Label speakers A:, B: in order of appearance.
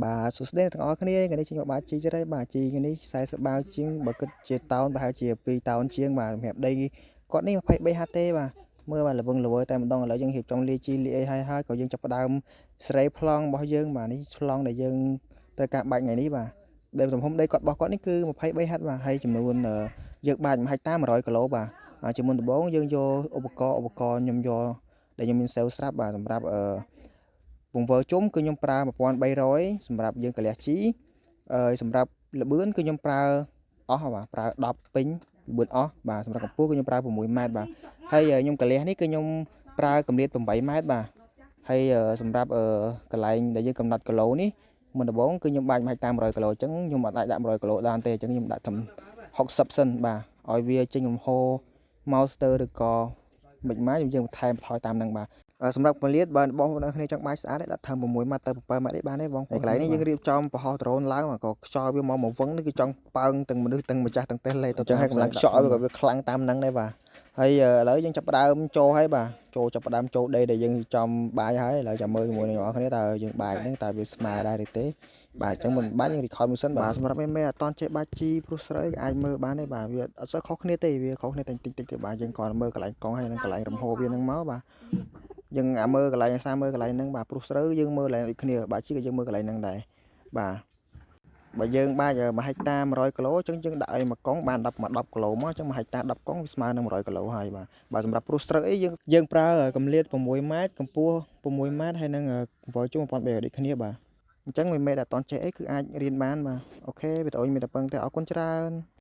A: បាទសួស្តីអ្នកទាំងអស់គ្នាថ្ងៃនេះចេញមកបាទជីជ្រៃបាទជីថ្ងៃនេះ40បាវជាងបើគិតជាតោនប្រហែលជា2តោនជាងបាទសម្រាប់ដីគាត់នេះ23ហាត់ទេបាទមើលបាទល្វឹងល្វើយតែម្ដងឥឡូវយើងរៀបចំលាយជីលាយអីហើយហើយក៏យើងចាប់ផ្ដើមស្រេប្លង់របស់យើងបាទនេះប្លង់ដែលយើងត្រូវការបាច់ថ្ងៃនេះបាទដែលទំហំដីគាត់របស់គាត់នេះគឺ23ហាត់បាទហើយចំនួនយើងបាច់1ហិកតា100គីឡូបាទជាមុនដំបូងយើងយកឧបករណ៍ឧបករណ៍ខ្ញុំយកដែលខ្ញុំមានសេវស្រាប់បាទសម្រាប់អឺ ពង្វើជុំគឺខ្ញុំប្រើ1300សម្រាប់យើងកលះជីអឺសម្រាប់លបឿនគឺខ្ញុំប្រើអស់បាទប្រើ10ពេញលបឿនអស់បាទសម្រាប់កម្ពស់គឺខ្ញុំប្រើ6ម៉ែត្របាទហើយខ្ញុំកលះនេះគឺខ្ញុំប្រើកម្រិត8ម៉ែត្របាទហើយសម្រាប់កន្លែងដែលយើងកំណត់គីឡូនេះមុនដំបូងគឺខ្ញុំបាច់1ហិកតា100គីឡូអញ្ចឹងខ្ញុំអត់អាចដាក់100គីឡូបានទេអញ្ចឹងខ្ញុំដាក់ត្រឹម60សិនបាទឲ្យវាចេញលំហមកស្ទើឬក៏មិនម៉ាយើងបន្ថែមបន្ថយតាមនឹងបាទសម្រាប់ពលាតបើបងប្អូនគ្នាចង់បាយស្អាតដាក់ធ្វើ6ម៉ាត់ទៅ7ម៉ាត់អីបានទេបងហើយកន្លែងនេះយើងរៀបចំប្រហោះដ្រូនឡើងក៏ខ្យល់វាមកមកវឹងនេះគឺចង់ប៉ើងទាំងមនុស្សទាំងម្ចាស់ទាំងទេសលេទៅចឹងឲ្យកម្លាំងខ្យល់វាក៏វាខ្លាំងតាមនឹងដែរបាទហើយឥឡូវយើងចាប់ផ្ដើមចូលហើយបាទចូលចាប់ផ្ដើមចូលដីដែលយើងចំបាយហើយឥឡូវចាំមើលជាមួយនឹងអ្នកគ្នាតើយើងបាយហ្នឹងតើវាស្មើដែរឬទេបាទអញ្ចឹងមិនបាច់យើង record មួយសិនបាទសម្រាប់មេមេអត់តន់ចេះបាច់ជីព្រោះស្រូវអាចមើលបានទេបាទវាអត់សូវខុសគ្នាទេវាខុសគ្នាតែតិចតិចទេបាទយើងគ្រាន់តែមើលកន្លែងកង់ហើយនិងកន្លែងរំហូរវាហ្នឹងមកបាទយើងអាមើលកន្លែងអាសាមើលកន្លែងហ្នឹងបាទព្រោះស្រូវយើងមើលកន្លែងដូចគ្នាបាទជីក៏យើងមើលកន្លែងហ្នឹងដែរបាទបើយើងបាច់1ហិកតា100គីឡូអញ្ចឹងយើងដាក់ឲ្យមួយកង់បាន10មក10គីឡូមកអញ្ចឹង1ហិកតា10កង់វាស្មើនឹង100គីឡូហើយបាទបាទសម្រាប់ព្រោះស្រូវអីយើងយើងប្រើកម្រិត6ម៉ែត្រកម្ពស់6ម៉ែត្រហើយនឹងកម្ពស់ជុំ1300ដូចគ្នាបាទអញ្ចឹងមិនមែនតែអត់តន់ចេះអីគឺអាចរៀនបានបាទអូខេវីដេអូមានតែប៉ុណ្្នឹងទេអរគុណច្រើន។